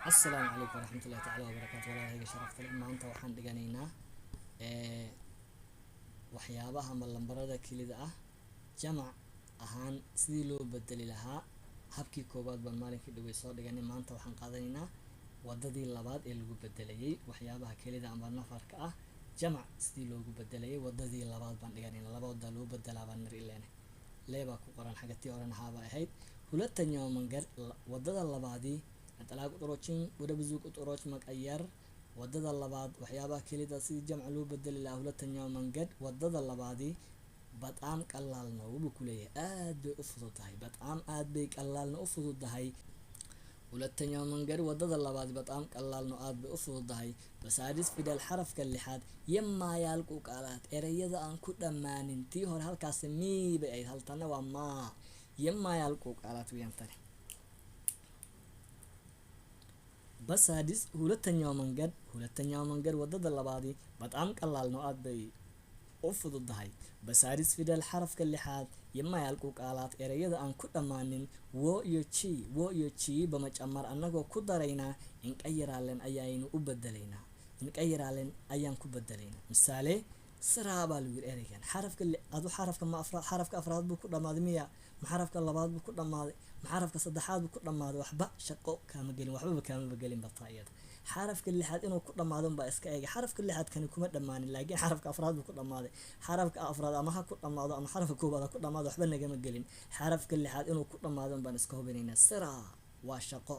Asalaamu calaykum waraxmatullahi tacaala wabarakaatu. Walaalahayga sharafta leh, maanta waxaan dhiganaynaa waxyaabaha ama lambarada kelida ah jamac ahaan sidii loo bedeli lahaa. Habkii koowaad baan maalinkii dhawey soo dhiganay. Maanta waxaan qaadanaynaa wadadii labaad ee lagu bedelayay waxyaabaha kelida ama nafarka ah jamac sidii loogu bedelayay. Wadadii labaad baan dhiganaynaa. Laba wadaa loo bedelaa baan nir ileene leebaa ku qoran xagga tii horena haabaa ahayd. ሁለተኛው መንገድ wadada labaadii ነጠላ ቁጥሮችን ወደ ብዙ ቁጥሮች መቀየር፣ wadada labaad waxyaabaha kelida sidii jamc loo bedeli lahaa። ሁለተኛው መንገድ wadada labaadii በጣም ቀላል ነው buu kuleeyahay, aad bay u fududahay። በጣም aad bay ቀላል ነው u fududahay። ሁለተኛው መንገድ wadada labaad በጣም ቀላል ነው, aad bay u fududahay። በሳድስ ፊደል xarafka lixaad የማያልቁ ቃላት ereyada aan ku dhammaanin. Tii hore halkaasi mii bay ahayd, haltana waa maa. የማያልቁ ቃላት weeyaan tani. በሳድስ ሁለተኛው መንገድ wadada labaadi በጣም ቀላል ነው, aad bay u fududahay። በሳድስ ፊደል xarafka lixaad የማያልቁ ቃላት ereyada aan ku dhammaanin wo iyo ji, wo iyo ji በመጨመር annagoo ku daraynaa እንቀይራለን ayaynu u bedelaynaa, እንቀይራለን ayaan ku bedelaynaa. Misaale, ስራ baa lagu yiri. Ereygan xarafka adu xarafka ma afraad, xarafka afraad buu ku dhammaaday miya, ma xarafka labaad buu ku dhammaaday, ma xarafka saddexaad buu ku dhammaaday? Waxba shaqo kaama gelin, waxbaba kaamaba gelin bartaa iyada. Xarafka lixaad inuu ku dhammaado unbaa iska eegay. Xarafka lixaad kani kuma dhammaanin, laakiin xarafka afraad buu ku dhammaaday. Xarafka afraad ama ha ku dhammaado ama xarafka koowaad ha ku dhammaado, waxba nagama gelin. Xarafka lixaad inuu ku dhammaado unbaan iska hubinaynaa. ስራ waa shaqo,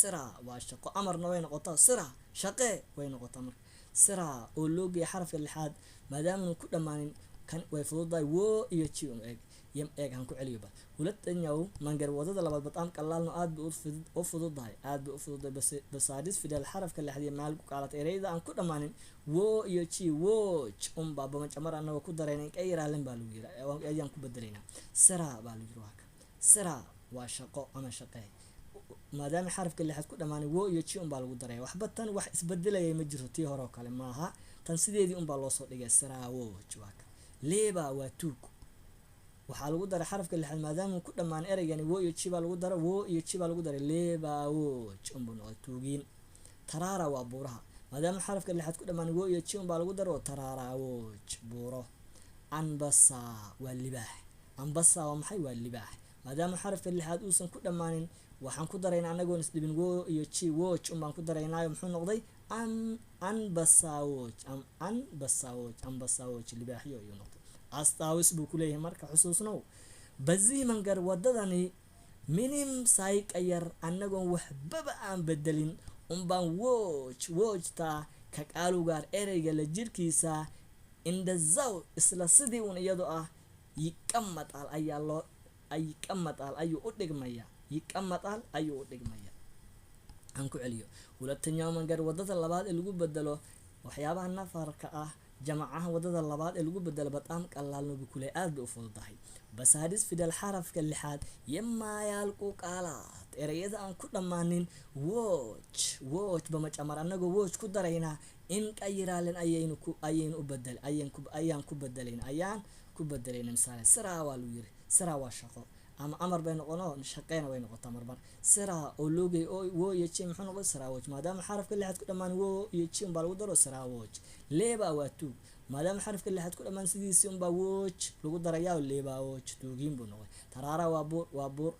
ስራ waa shaqo. Amarna way noqotaa, ስራ shaqee way noqotaa. Marka ስራ oo loo geeya xarafka lixaad maadaamanu ku dhammaanin kan way fududahay. Wo iyo ji un eeg yam eeg han ku celiyo ba. ሁለተኛው መንገድ wadada labaad በጣም ቀላል ነው, aad bay u fududahay, aad bay u fududahay። በሳድስ ፊደል xarafka lixaad የማያልቁ ቃላት ereyada aan ku dhammaanin wo iyo ji, woj unbaa በመጨመር annagoo ku darayna እንቀይራለን baa lagu yiri, ayaan ku bedelaynaa. ስራ baa lagu yiri, waa ka ስራ waa shaqo ama shaqee. Maadaama xarafka lixaad ku dhammaanay, wo iyo ji unbaa lagu daraya. Waxba tan wax isbedelayay ma jirto, tii hore oo kale maaha, tan sideedii unbaa loosoo dhigay. ስራዎች waa ka. ሌባ waa tuug. Waxaa lagu daray xarafka lixaad maadaama ku dhammaan ereygani, wo iyo ji baa lagu daray, wo iyo ji baa lagu daray, ሌባዎች unbuu noqday, tuugiin. ተራራ waa buuraha. Maadaama xarafka lixaad ku dhammaan, wo iyo ji unbaa lagu daro, ተራራዎች buuro. አንበሳ waa libaax. አንበሳ waa maxay? Waa libaax. Maadaama xarafka lixaad uusan ku dhammaanin, waxaan ku daraynaa anagoon isdhibin wo iyo ji, woj unbaan ku daraynaayo. Muxuu noqday? አንበሳዎች, አንበሳዎች, አንበሳዎች libaaxyo ayuu noqday. አስታውስ buu kuleeyahay. Marka xusuusnow, በዚህ መንገድ wadadani ምንም ሳይቀየር annagoon waxbaba aan bedelin unbaan ዎች wojta ከቃሉ ጋር ereyga la jirkiisa እንደዛው isla sidii un iyadoo ah ይቀመጣል ayaa loo ይቀመጣል ayuu u dhigmaya, ይቀመጣል ayuu u dhigmaya. Aan ku celiyo. ሁለተኛው መንገድ wadada labaad ee lagu bedelo waxyaabaha nafarka ah jamacaha, wadada labaad ee lagu bedelo በጣም ቀላል ነው buu kuleeyahay, aad bay u fududahay። በሳድስ ፊደል xarafka lixaad የማያልቁ ቃላት ereyada aan ku dhammaanin ዎች ዎች በመጨመር annagoo ዎች ku daraynaa እንቀይራለን ayaynu ku ayaynu u bedel ayaan ku ayaan ku bedelayna, ayaan ku bedelayna. Misaale, ስራ waa lagu yiri. ስራ waa shaqo ama amar bay noqono, shaqeena way noqotaa marmar. ስራ oo loo geeyay oo wo iyo ji, muxuu noqday? ስራዎች. Maadaama xarafka lixaad ku dhammaan, wo iyo ji unbaa lagu daro, ስራዎች. ሌባ waa tuug. Maadaama xarafka lixaad ku dhammaan, sidiisii unbaa ዎች lagu darayaa, ሌባዎች tuugiin buu noqday. ተራራ waa buur, waa buur.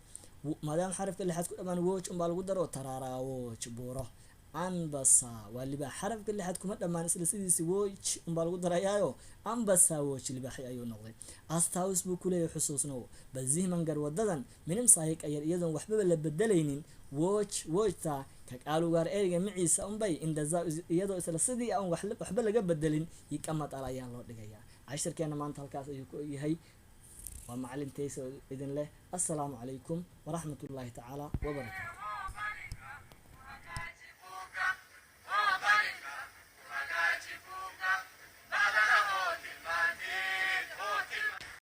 Maadaama xarafka lixaad ku dhammaan, ዎች unbaa lagu daro, ተራራዎች buuro. አንበሳ waa libaax. Xarafka lixaad kuma dhammaan, isla sidiisi ዎች unbaa lagu darayaayo, አንበሳዎች libaaxi ayuu noqday. አስታውስ buu kuleeyahay, xusuusnow. በዚህ መንገድ wadadan ምንም ሳይቀየር iyadoon waxbaba la bedelaynin ዎች wojta ከቃሉ ጋር ereyga maciisa unbay እንደዛው iyadoo isla sidii aan waxba laga bedelin ይቀመጣል ayaa loo dhigayaa. Cashirkeena maanta halkaas ayuu ku yahay. Waa macalin Taysa idin leh, assalaamu calaykum waraxmatullaahi tacaala wabarakaatu.